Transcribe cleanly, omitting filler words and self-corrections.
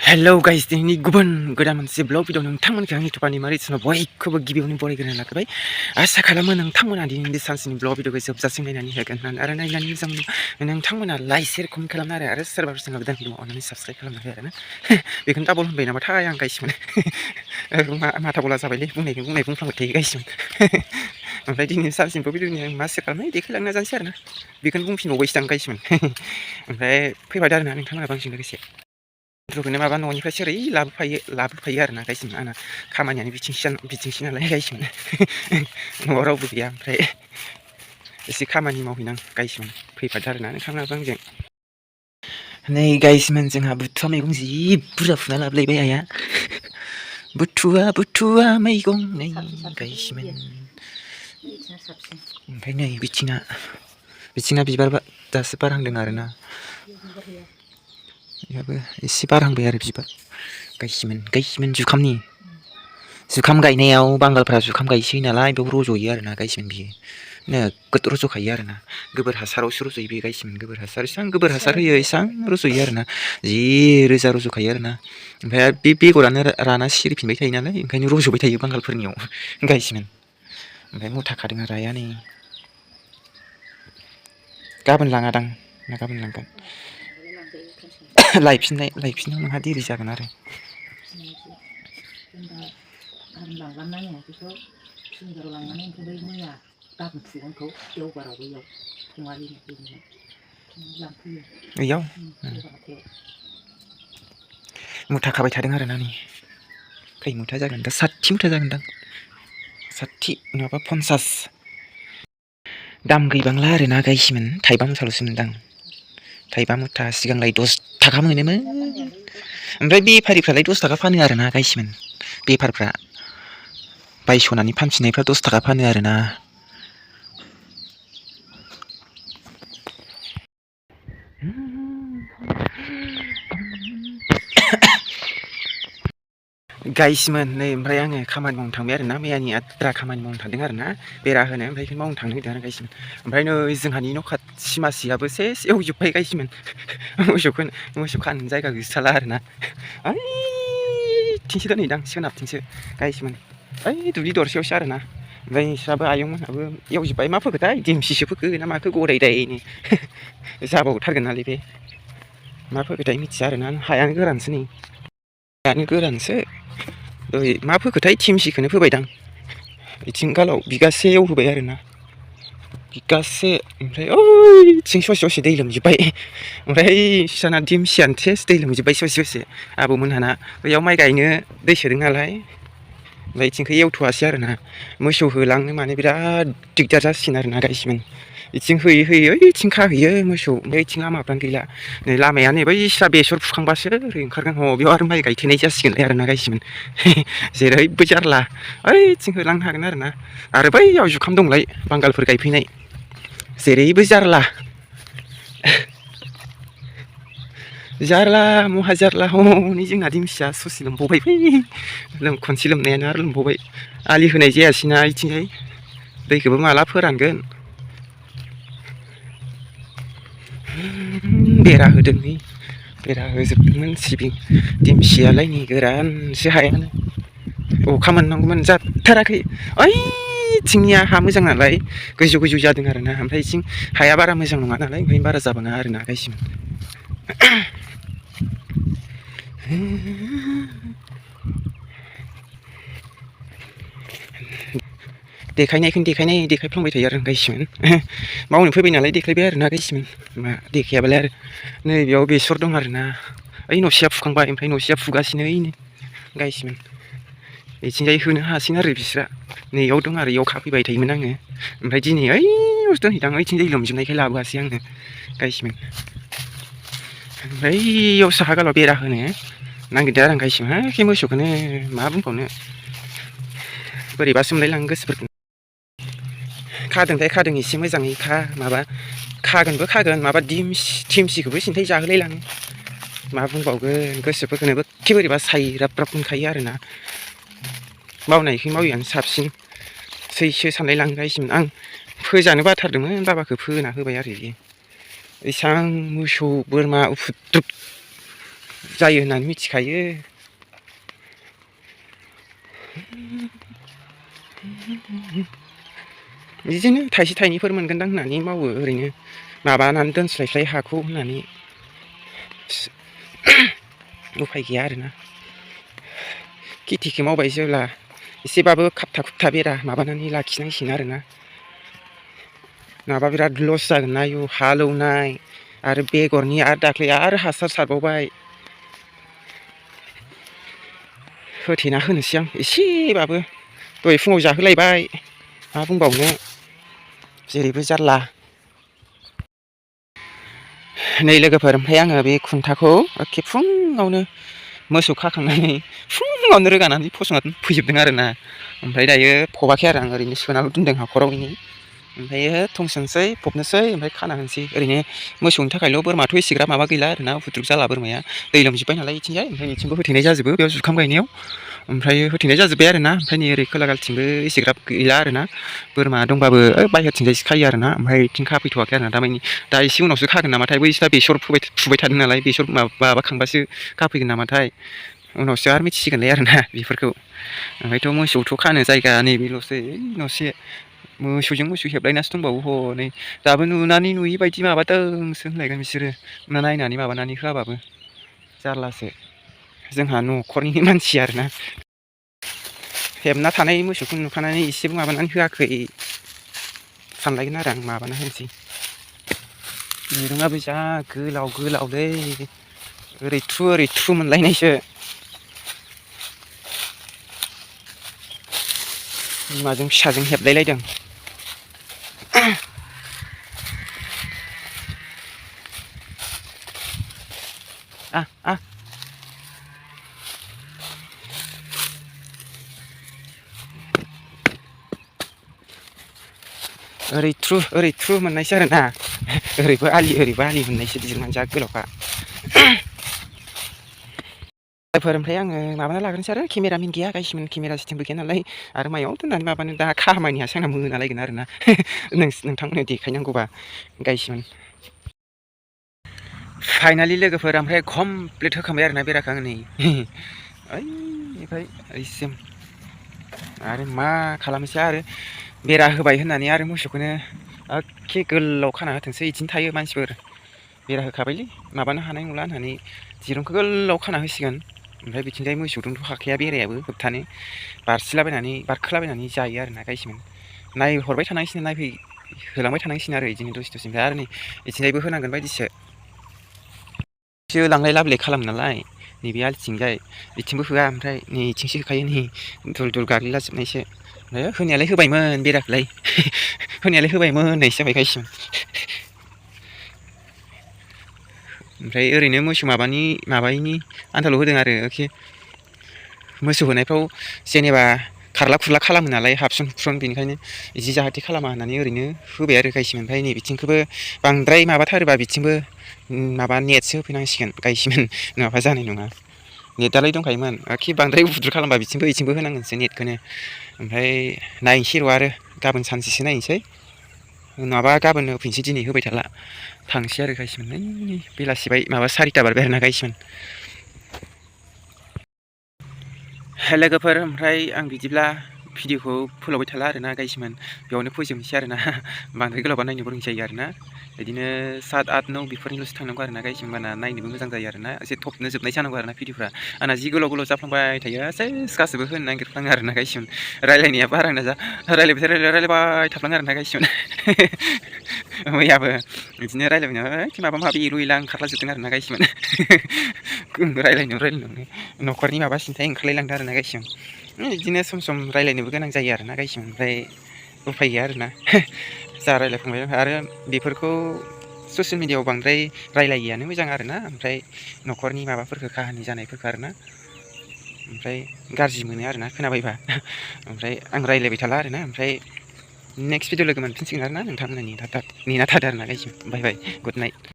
Hello guys दिनैनि गुबुन गोदान मोनसे ब्लग भिडिअ नोंथांमोनखौ आंनि टुपानि मारिसनाव बयखौबो गिबियावनो बरायग्रोना लाखिबाय। आसा खालामो नोंथांमोना दिनैनि सानसेनि ब्लग भिडिअखौ जोबजासिम नायनानै होगोन होननानै आरो नायनानै मोजां मोनो नोंथांमोना लाइक शेयार कमेन्ट खालामना आरो सोरबा सोरबा गोदान भिडिअ अननानै साबस्क्राइब खालामना हो आरोना बेखौनो डाबल होनबाय नामाथाय आं गाइसमोन माथा गला जाबायलै बुंफ्लांबाय थायो गाइसमोन ओमफ्राय दिनै सानसेनिखौ भिडिअनि आं मा शेयार खालामनाय देखायलांना जानोसै आरोना बेखौनो बुंफिनबावबायसो आं गाइसमोन ओमफ्राय फैबाय आरोना नोंथांमोना बांसिन लोगोसे इन्ट्र'खौनो माबा न'निफ्रायसो ओरै लाबोफायो आरोना गाइसमोन आंना खामानियानो बिथिंसो नालाय गाइसमोन न'आव रावबो गैया ओमफ्राय एसे खामानि मावहैनां गाइसमोन फैफादो आरोना नोंथांमोनाबो आंजों नै गाइसमोन जोंहा बुथुवा मैगं जि बुरजा फुना लाबोलायबाय आइया बुथुवा मैगं नै गाइसमोन ओमफ्राय नै बिथिंना बिबार दासो बारहांदों आरोना बेहाबो एसे बारहांबाय आरो बिबार गाइसमोन जुखाम गायनायाव बांगालफ्रा जुखाम गायसै नालाय बेयाव रज'यो आरोना गाइसमोन बियो नोगोद रज'खायो आरोना गोबोर हासारावसो रज'यो बे गाइसमोन गोबोर हासार एसां गोबोर हासार होयो एसां रज'यो आरोना जि रोजा रज'खायो आरोना ओमफ्राय बे बेगरानो राना सिरिफिनबाय थायो नालाय ओंखायनो रज'बाय थायो बांगालफोरनियाव गाइसमोन ओमफ्राय मुथा खादों आरो आइया नै गाबोन लाङादां ना गाबोन लांगोन लायफिननायाव नोंहा देरि जागोन आरो बैयाव मुथा खाबाय थादों आरोना नै खै मुथा जागोन दा 60 मुथा जागोनदां 60 नङाबा 50 दाम गैबांला आरोना गाइसमोन थाइबा मुथाल'सो मोनदां थाइबा मुथा सिगांलाय 10 थाखा मोनोमोन ओमफ्राय बेफारिफ्रालाय 10 थाखा फानो आरोना गाइसमोन बेफारफ्रा बायस'नानै फानफिननायफ्रा 10 थाखा फानो आरोना गाइसमोन नै ओमफ्राय आङो खामानि मावनो थांबाय आरोना मैयानि आद्रा खामानि मावनो थांदों आरोना बेरा होनो ओमफ्राय बेखौनो मावनो थांनो नागिरदों आरो गाइसमोन ओमफ्राय नै जोंहानि न' खाथि मासियाबो सेस एवजोब्बाय गाइसमोन मोसौ खानो जायगा गैस्राला आरोना ओइथिंसो दोनहैदां सोनाबथिंसो गाइसमोन ओइ दुब्लि दरसेयावसो आरोना ओमफ्राय नोंस्राबो आयंमोनहाबो एवजोब्बाय मा फोखोथाय देमसिसो फोखो ना माखो गदाय दायनो जाबावथारगोन नालाय बे मा फोखोथाय मिथिया आरोना हायानो गोरानसो नै हायानो गोरानसो दहाय मा फोखोथाय थेमसिखौनो फोबायदां बिथिं गालाव बिगासे एवहोबाय आरोना बिगासे ओमफ्राय ओइथिं ससे दै लोमजोब्बाय ओमफ्राय बिसाना देमसियानो सेस दै लोमजोब्बाय ससे आबौमोनहाना बैयाव माइ गायनो दै सोदों नालाय ओमफ्राय इथिंखौ एवथ'वासै आरोना मोसौ होलांनो माने बिराद दिगदार जासिगोन आरोना गाइसमोन इथिं होयै ओइथिं खाहैयो मोसौ ओमफ्राय इथिं लामाफ्रानो गैला नै लामाया नै बैस्रा बेसर फुखांबासो ओरै ओंखारगोन बेयाव आरो माइ गायथेनाय जासिगोनलाय आरोना गाइसमोन जेरैबो जारला ओइथिं होलांनो हागोन आरो बैयाव जुखाम दंलाय बांगालफोर गायफैनाय जेरैबो जारला महा जारला हनै जोंना देमसिया ससे लोमबावबाय खनसे लोमनायानो आरो लोमबावबाय आलि होनाय जायासैना इथिंजाय दैखौबो माला फोरानगोन बेरा होदों नै बेरा होजोबदोंमोन सिबिं देमसियालाय नै गोरानसो हायानो अखा मोननांगौमोन जाथाराखै ओइथिंनिया हा मोजां नालाय गोजौ जादों आरोना ओमफ्राय इथिं हाया बारा मोजां नङा नालाय ओंखायनो बारा जाबाङा आरोना गाइसमोन देखायफ्लांबाय थायो आरो गाइसमोन मावनो फैबाय नालाय देखायबाय आरोना गाइसमोन मा देखायाबालाय आरो नैबेयाव बेसर दं आरोना ओइ न'सेया फुखांबाय ओमफ्राय न'सेया फुगासिनो ओइनो गाइसमोन इथिंजाय होनो हासिगोन आरो बिस्रा नैयाव दं आरो इयाव खाफैबाय थायोमोन आङो ओमफ्राय दिनै ओइयावसो दोनहैदां ओइथिंजाय लोमजोबनायखाय लाबोआसै आङो गाइसमोन ओमफ्राय इयाव साहा गालाव बेरा होनो नागिरदों आरो आं गाइसमोन एखे मोसौखौनो मा बुंबावनो बोरैबासो मोनलायलाङो गोसोफोरखौ खादों एसे मोजाङै खागोन माबा देमसिखौबो सिन्थाय जाहोलायलाङो मा बुंबावगोन गोसोफोरखौनो एखे बोरैबा सायराब मोनखायो आरोना मावनायखै मावैयानो साबसिन सैसो सानलायलाङो गाइसमोन आं फोजानो बाथारदोंमोन बाबाखौ फोना होबाय आरो एसां मोसौ बोरमा उफुद्रुग जायो होननानै मिथिखायो। बिदिनो थाइसे थाइनैफोर मोनगोनदां होननानै मावो ओरैनो माबानानै दोनस्लायस्लाय हाखौ होननानै उफाय गैया आरोना खेथिखौ मावबाय जेब्ला एसेबाबो खाबथा खुबथा बेरा माबानानै लाखिनांसिगोन आरोना नङाबा बिराद लस जागोन ना आयु हालौनाय आरो बेगरनि आरो दाख्लै आरो हासार सारबावबाय होथेना होनोसै आं एसेबाबो दहाय फुङाव जाहोलायबाय मा बुंबावनो जेरैबो जारला नै लोगोफोर ओमफ्राय आङो बे खुन्थाखौ एखे फुङावनो मोसौ खाखांनानै फुङावनो रोगानानै फसंनानै फैजोबदों आरोना ओमफ्राय दायो फबाखै आरो आं ओरैनो सोनानै दोनदों हाखराव ओमफ्रायो थंसोंसै फबनोसै ओमफ्राय खाना होनोसै ओरैनो मोसौनि थाखायल' बोरमाथ' एसेग्राब माबा गैला आरोना उफुद्रुग जाला बोरमाया दै लोमजोब्बाय नालाय इथिंजाय ओमफ्राय इथिंबो होथेनाय जाजोबो बेयाव जुखाम गायनायाव ओमफ्राय होथेनाय जाजोब्बाय आरोना ओमफ्राय नै ओरै खोलागालथिंबो एसेग्राब गैला आरोना बोरमा दंबाबो बाहेरथिंजायसो खायो आरोना ओमफ्राय इथिं खाफैथ'वाखै आरोना दामानि दा एसे उनावसो खागोन नामाथाय बैसिना बेसर फुबाय थादों नालाय बेसर माबाखांबासो खाफैगोन नामाथाय उनावसो आरो मिथिसिगोनलाय आरोना बेफोरखौ ओमफ्रायथ' मोसौथ' खानो जायगा नैबेल'सै न'से मोसौजों मोसौ हेबलायनासो दंबावो हनै दाबो नुनानै नुयि बायदि माबादोंसो होनलायगोन बिसोरो नायनानै माबानानै होआबाबो जारलासो जोंहा न'खरनि मानसि आरोना हेबना थानाय मोसौखौ नुखानानै एसेबो माबानानै होआखै सानलायगोन आरो आं माबाना होनोसै दिरुङाबो जा गोलाव गोलावलै ओरै थु मोनलायनायसो बिमाजों फिसाजों हेबलायलायदों ओरै थ्रु मोननायसो आरोना ओरैबो आलि मोननायसो दिरुङानो जा गोलावखा ओमफ्राय आङो माबाना लाग्रोनोसै आरो केमेरामेन गैया गाइसमोन केमेरा सिस्टेमबो गैया नालाय आरो मायाव दोननानै माबानो दा खामानि हासै आंना मोनालायगोन आरोना नोंथांमोननो देखायनांगौबा गाइसमोन फाइनालि लोगोफोर ओमफ्राय कमप्लिट होखांबाय आरोना बेराखौ आङो नै ओइनिफ्राय ओइसिम आरो मा खालामनोसै आरो बेरा होबाय होननानै आरो मोसौखौनो एखे गोलाव खाना होथोंसै बिदिनो थायो मानसिफोर बेरा होखाबायलै माबानो हानाय नंला होननानै दिरुंखौ गोलाव खाना होसिगोन ओमफ्राय बिथिंजाय मोसौजोंथ' हाखाया बेरायाबो होबथानो बारखोलाबायनानै जायो आरोना गाइसमोन नायहरबाय थानांसिगोन होलांबाय थानांसिगोन आरो बिदिनो दसे ओमफ्राय आरो नै बिथिंजायबो होनांगोन बायदिसो लांलाय लाबोलाय खालामो नालाय नैबे आलिथिंजाय बिथिंबो होआ ओमफ्राय नै इथिंसो होखायो नै दुल गाग्लिलाजोबनायसो ओमफ्राय होनायालाय होबायमोन बेराखौलाय होनायालाय होबायमोन होननायसो जाबाय गाइसमोन ओमफ्राय ओरैनो मोसौ माबायिनि आन्थाल' होदों आरो एखे मोसौ होनायफ्राव जेनेबा खारला खुरला खालामो नालाय हाबसन हुबसन बेनिखायनो बिदि जाहाथे खालामा होननानै ओरैनो होबाय आरो गाइसमोन ओमफ्राय नै बिथिंखौबो बांद्राय माबाथारोबा बिथिंबो माबा नेटसो होफैनांसिगोन गाइसमोन नङाबा जानाय नङा नेटआलाय दंखायोमोन एखे बांद्राय उफुद्रु खालामबा बिथिंबो होनांगोनसो नेटखौनो ओमफ्राय नायनोसै र' आरो गाबोन सानसेसो नायनोसै नङाबा गाबोन होफैनोसै दिनै होबाय थाला थांसै आरो गाइसमोन नै बेलासिबाय माबा 4ता बारबाय आरोना गाइसमोन लोगोफोर ओमफ्राय आं बिदिब्ला भिडिअखौ फोलावबाय थाला आरोना गाइसमोन बेयावनो फोजोबनोसै आरोना बांद्राय गोलावबा नायनो बोरिं जायो आरोना बिदिनो 7, 8, 9 बेफोरनिल'सो थांनांगौ आरोना गाइसमोन होमबाना नायनोबो मोजां जायो आरोना एसे थबनो जोबनाय जानांगौ आरोना भिडिअफ्रा आंना जि गोलाव जाफ्लांबाय थायो सेस गासैबो होनो नागिरफ्लाङो आरोना गाइसमोन रायलायनाया बारा रायलायबाय थाफ्लाङो आरोना गाइसमोन मैयाबो बिदिनो रायलायबाय माबा माबि एरु एला ओंखारलाजोबदों आरोना गाइसमोन रायलायनायावनो न'खरनि माबा सिन्थाय ओंखारलायलांदों आरोना गाइसमोन बिदिनो सम रायलायनोबो गोनां जायो आरोना गाइसमोन ओमफ्राय उफाय गैया आरोना जा रायलायखांबाय आरो बेफोरखौ ससियेल मिडियाआव बांद्राय रायलायियानो मोजां आरोना ओमफ्राय न'खरनि माबाफोरखौ काहानि जानायफोरखौ आरोना ओमफ्राय गाज्रि मोनो आरोना खोनाबायबा ओमफ्राय आं रायलायबाय थाला आरोना ओमफ्राय नेक्स्ट भिडिअ लोगो मोनफिनसिगोन आरोना नोंथांमोनहा नेना थादो आरोना गाइसमोन बाय गुड नाइट